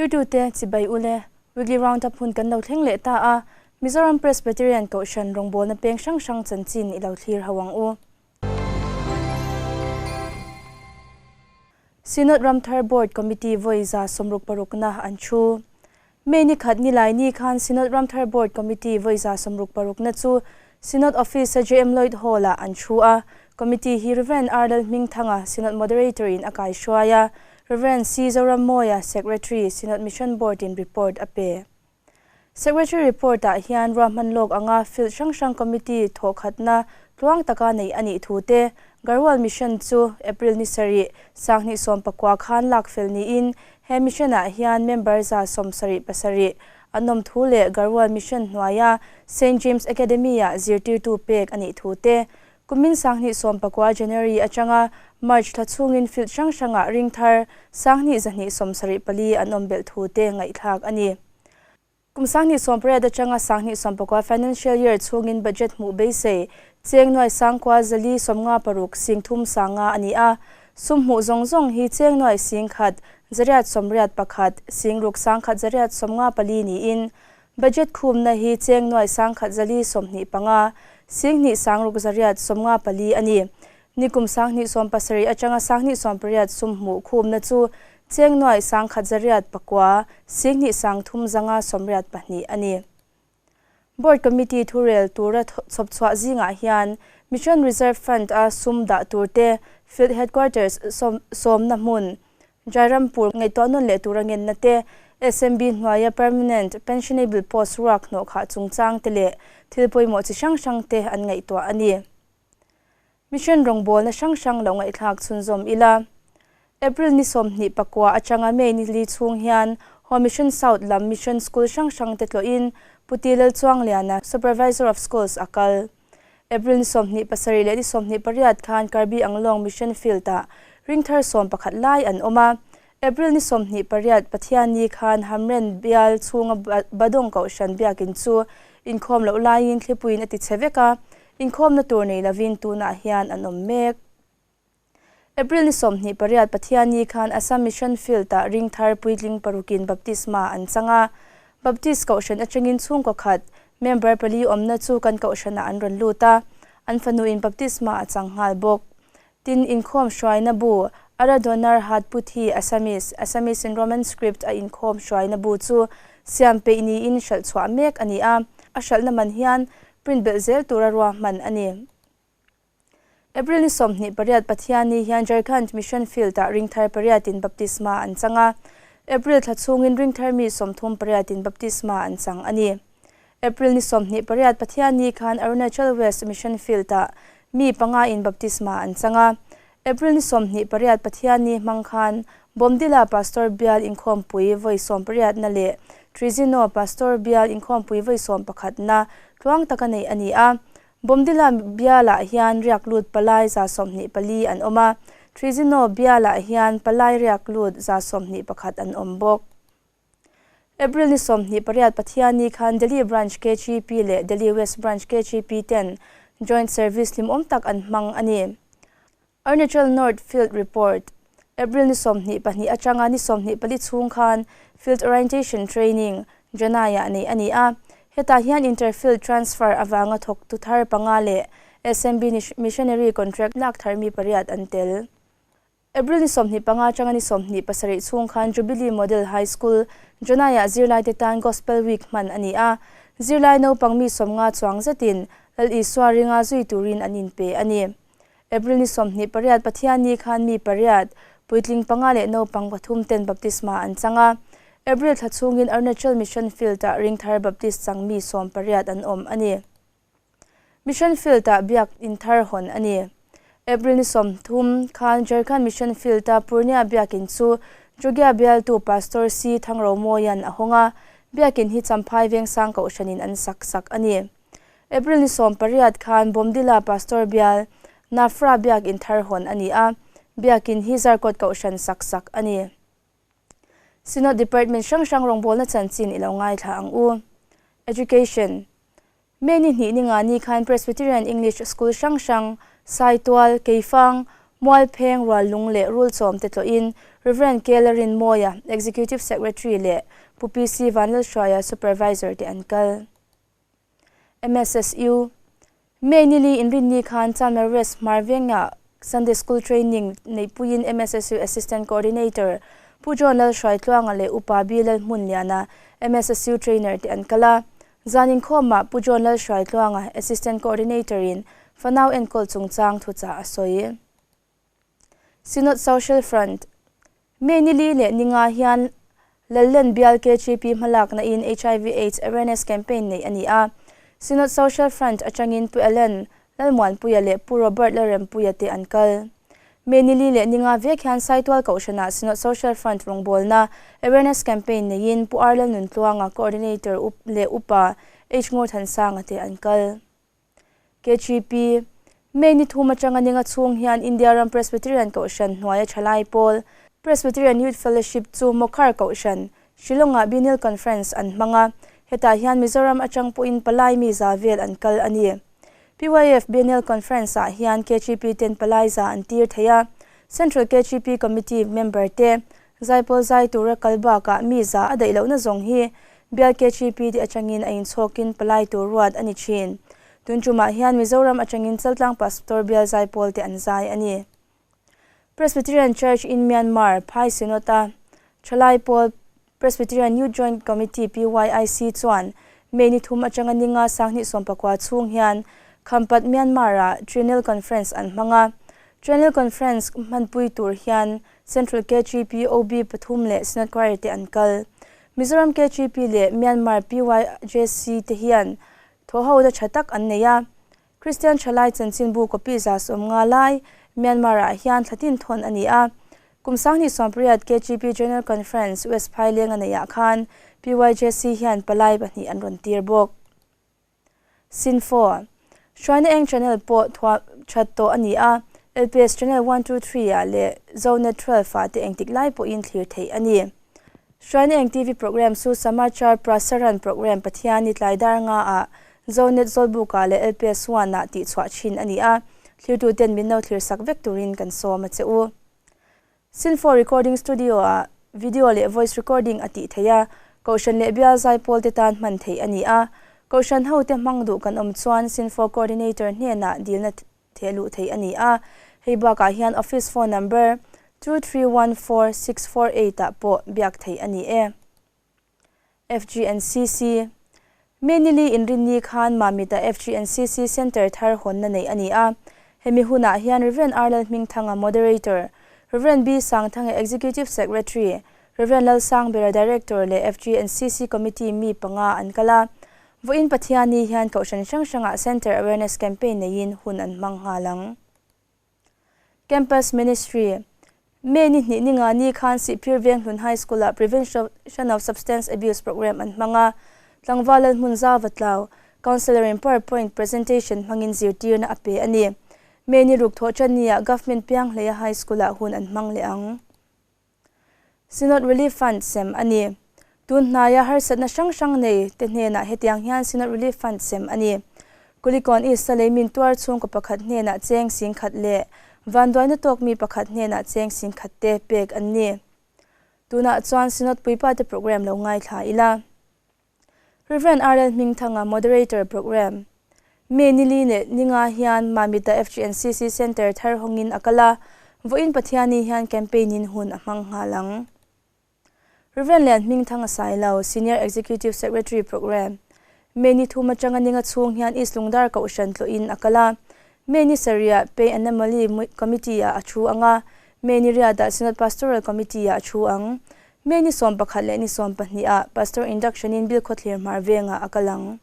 Thirtute chibai ule, Weekly Roundup hun kan lo thleng leh ta a, Mizoram Presbyterian Kohhran rawngbawlna peng hrang hrang chanchin i lo thlir ho ang u. Synod Ramthar Board Committee vawi 66 na an thu. May ni khat ni lai ni khan Synod Ramthar Board Committee vawi 66 na chu Synod Office a JM Lloyd Hall ah an thu a. Committee hi Rev. R Lalhmingthanga, Synod Moderator in a kaihruai a, Rev. C Zorammawia, Secretary, Synod Mission Board in report a pe. Secretary report ah hian ruahman lawk anga field hrang hrang committee thawhkhatna tluang taka neih a nih thu te, Garhwal Mission chu April ni sarih, 2019 khan lak fel niin he mission ah hian member 77 an awm thu leh Garhwal Mission hnuaia Saint James Academy ah zirtirtu pek a nih thu te, kumin 2019 January atanga March thla chhungin field hrang hrangah ring thar 2274 an awm belh thu te ngaihthlak a ni. Kum 2018 atanga 2019 financial year chhungin budget hmuh beisei cheng nuai sangkua zali sawmnga paruk sing thum sanga a ni a, sum hmuh zawng zawng hi cheng nuai sing khat zariat sawmriat pakhat sing ruk sang khat zariat sawmnga pali niin budget khumna hi cheng nuai sang khat zali sawmhnih panga sing hnih sang ruk zariat sawmnga pali a ni. Nikum 2017 atanga 2018 sum hmuh khumna chu cheng nuai sang khat zariat pakua sing hnih sang thum zanga sawmriat pahnih a ni. Board Committee thurel tura chhawp chhuah zingah hian Mission Reserve Fund a sum dah tur te, Field Headquarters sawmna hmun, Jairampur ngaihtuah nawn leh tura ngenna te, SMB hnuaia permanent pensionable post ruak hnawh khah chungchang te leh thil pawimawh chi hrang hrang te an ngaihtuah a ni. Mission rawngbawlna hrang hrang lo ngaihthlak chhunzawm ila. April ni 29 atanga May ni li chhung hian Ho Mission South lam Mission School hrang hrang te tlawhin Puti Lalchuangliana, Supervisor of Schools a kal. April ni 27 leh ni 28 khan Karbi Anglong Mission Field ah ringthar 11 lai an awm a. April ni 28 Pathian ni khan Hamren bial chhunga Badong Kohhran biakin chu inkhawm loh laiin thlipuiin a ti che vek a, inkhawmna tur nei lovin tunah hian an awm mek. April ni 28 Pathian ni khan Assam Mission Field ah ring thar puitling parukin baptisma an chang a. Baptist Kohhran atangin chhungkaw khat member pali awmna chu kan Kohhranah an rawn lut a, an fanuin baptisma a chang nghal bawk. Tin inkhawm hruaina bu Aradonar Hat Puthi Assamese, Assamese in Roman script a inkhawm hruaina bu chu siam peih niin hralh chhuah mek a ni a, a hralhna man hian print belh zel tura ruahman a ni. April ni 28 Pathian ni hian Jharkhand Mission Field ah ringthar pariatin baptisma an chang a. April thla chhungin ringthar mi 38 in baptisma an chang a ni. April ni 28 Pathian ni khan Arunachal West Mission Field ah mi panga in baptisma an chang a. April ni 28 Pathian ni hmang khan Bomdila Pastor Bial inkhawm pui vawi 18 na leh Trizino Pastor Bial inkhawm pui vawi 11 na tluang taka nei a ni a. Bomdila bialah hian riak lut palai 24 an awm a, Trizino bialah hian palai riak lut 21 an awm bawk. April ni 28 Pathian ni khan Delhi Branch KGP leh Delhi West Branch KGP ten Joint Service hlimawm tak an hmang a ni. Arunachal North Field Report April ni 22 atanga ni 24 chhung khan Field Orientation Training Janaya nei a ni a. Hetah hian Interfield Transfer awanga thawk tu thar panga leh SMB Missionary Contract lak thar mi pariat an tel. April ni 25 atanga ni 27 chhung khan Jubilee Model High School Janaya zirlai te tan Gospel Week hman a ni a. Zirlai naupang mi 50 chuang zetin Lal Isua ringa zui turin an inpe a ni. April ni 28 Pathian ni khan mi pariat puitling panga leh naupang pathum ten baptisma an chang a. April thla chhungin Arunachal Mission Field ah ringthar Baptist chang mi 10 an awm a ni. Mission Field ah biak inthar hawn a ni. April ni 30 khan Jharkhand Mission Field a Purnia biakin chu Jogia bialtu Pastor C Thangromoyan a hawng a, biakin hi Champhai Vengsang Kohhranin an sak sak a ni. April ni 18 khan Bomdila Pastor bial Nafra biak inthar hawn a ni a, biakin hi Zarkawt Kohhran sak sak a ni. Synod Department hrang hrang rawngbawlna chanchin i lo ngaithla ang u. Education May ni hnih ni nga ni khan Presbyterian English School hrang hrang, Saitual, Keifang, Mualpheng, Ruallung leh Rulchawm te tlawhin Rev. Kelarin Mawia, Executive Secretary leh Pu PC Vanlalhruaia, Supervisor te an kal. MSSU, May nili inrinni khan Chalmer West Hmar Vengah Sunday School Training neihpuiin MSSU Assistant Coordinator Pu John Lalhruaitluanga leh Upa B Lalhmunliana, MSSU Trainer te an kal a. Zan inkhawmah Pu John Lalhruaitluanga, Assistant Coordinator in fanau enkawl chungchang thuchah a sawi. Synod Social Front, May nili leh ninga hian Lallen bial KGP hmalakna in hiv Aids Awareness Campaign neih a ni a. Synod Social Front atangin Pu Ellen Lalmuanpuia leh Pu Robert Lalrempuia te an kal. May nili leh ninga vek hian Saitual Kohhranah Synod Social Front rawngbawlna Awareness Campaign neiin Pu R Lalnuntluanga, Coordinator leh Upa H Ngurthansanga te an kal. KGP, May ni thum atanga ninga chhung hian India ram Presbyterian Kohhran hnuaia thalai pawl, Presbyterian Youth Fellowship chu Mawkhar Kohhran, Shillong-ah Biennial Conference an hmang a, hetah hian Mizoram atang pawhin palai mi za vel an kal a ni. PYF Biennial Conference-ah hian KGP ten palai za an tir thei a, Central KGP Committee member te Zaipawl zai tura kal bakah mi za a daih lohna zawng hi bial KGP te atangin a inchhawkin palai tur ruat a ni thin. Tun tumah hian Mizoram atangin Chaltlang Pastor bial zaipawl te an zai a ni. Presbyterian Church in Myanmar, Phai Synod-a Thalai Pawl Presbyterian Youth Joint Committee, PYIC, chuan May ni thum atanga ninga sanghnih sawmpakua chhung hian Khampat, Myanmar-ah Triennial Conference an hmang a. Triennial Conference hmanpui tur hian Central KGP OB pathum leh Synod Choir te an kal. Mizoram KGP leh Myanmar PYJC te hian thawhhona tha tak an nei a. Kristian Thalai chanchinbu copy 150 lai Myanmar-ah hian thlatin thawn a ni a. Kum 2018 KGP General Conference West Phaileng a neihah khan PYJC hian palai pahnih an rawn tir bawk. Sinfo, Hruaina eng channel pawh thuah that tawh a ni a, LPS channel one two three ah leh Zonet 12 ah te engtik lai pawhin thlir theih a ni. Hruaina eng TV program chu Samachar Prasaran program Pathian ni tlai dar nga ah Zonet Zawlbuk ah leh LPS one ah tihchhuah thin a ni a, thlirtu ten min lo thlir sak vek turin kan sawm a che u. Sinfo Recording Studio ah video leh voice recording a tih theih a, Kohhran leh bial zaipawl te tan hman theih a ni a. Kohhran ho te hmang duh kan awm chuan Sinfo Coordinator hnenah dilna theh luh theih a ni a. Hei bakah hian office phone number 2314648 ah pawh biak theih a ni e. FGNCC, May nili inrinni khan Mamita FGNCC Centre thar hawnna neih a ni a. Hemi hunah hian Rev. R. Lalhmingthanga, Moderator, Rev. B. Sangthanga, Executive Secretary, Rev. Lalsangbera, Director leh FGNCC Committee mi panga an kal a. Vawiin Pathianni hian kohhran hrang hrangah Centre Awareness Campaign neiin hun an hmang nghal ang. Campus Ministry, May ni hnih ni nga ni khan Sihphir Venghlun High School-ah Prevention of Substance Abuse Programme an hmang a, tlangval Lalhmun Zauva Tlau, Counsellor in PowerPoint presentation hmangin zirtirna a pe a ni. May ni ruk thawh tan niah Government Pianghleia High School-ah hun an hmang leh ang. Synod Relief Fund sem a ni. Tun hnaia harsatna hrang hrang nei te hnenah hetiang hian Synod Relief Fund sem a ni. Kulikawn East-a leimin tuar chhungkaw pakhat hnenah cheng singkhat leh vanduaina tawk mi pakhat hnenah cheng singkhat te pek an ni. Tunah chuan Synod puipate programme lo ngaithla ila. Rev. RL Hmingthanga, Moderator, Programme. May nili leh ninga hian Mamita FGNCC Centre thar hawngin a kal a, vawiin Pathiani hian campaign-in hun a hmang nghal ang. Rev. Lian Hmingthanga Sailo, Senior Executive Secretary, Programme. May ni thum atanga ninga chhung hian East Lungdar Kohhran tlawhin a kal a, May ni sarihah Pay Anomaly Committee-ah a thu ang a, May ni riatah Synod Pastoral Committee-ah a thu ang. May ni 11 leh ni 12 ah Pastor Induction in Bilkhawthlir hmar vengah a kal ang.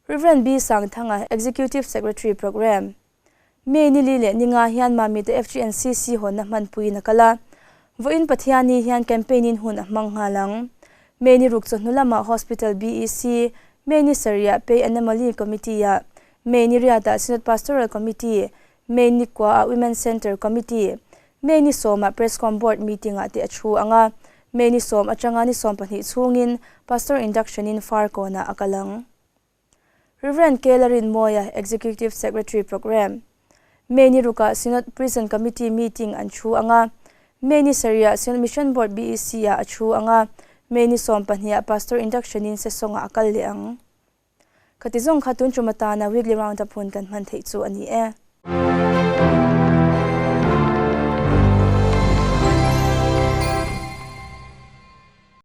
Rev. B. Sangthanga, Executive Secretary Programme. May ni li leh ni nga hian Mamite FGNCC hawnna hmanpuiin a kal a. Vawiin Pathianni hian campaign in hun a hmang nghal ang. May ni ruk chawhnu lamah Hospital BEC, May ni sarihah Pay Anomaly Committee-ah, May ni riatah Synod Pastoral Committee, May ni kuaah Women's Centre Committee, May ni sawmah Prescom Board meeting-ah te a thu ang a, May ni sawm atanga ni 12 chhungin Pastor Induction-in Farkawnah a kal ang. Rev. K. Larinmawia, Executive Secretary Programme. May ni rukah Synod Prison Committee meeting an thu anga, May ni sarihah Synod Mission Board BEC ah a thu anga, May ni sawmpahnihah Pastor Induction in Sesawngah a kal leh ang. Khati zawng kha tun tum atana Weekly Roundup hun kan hman theih chu a ni e.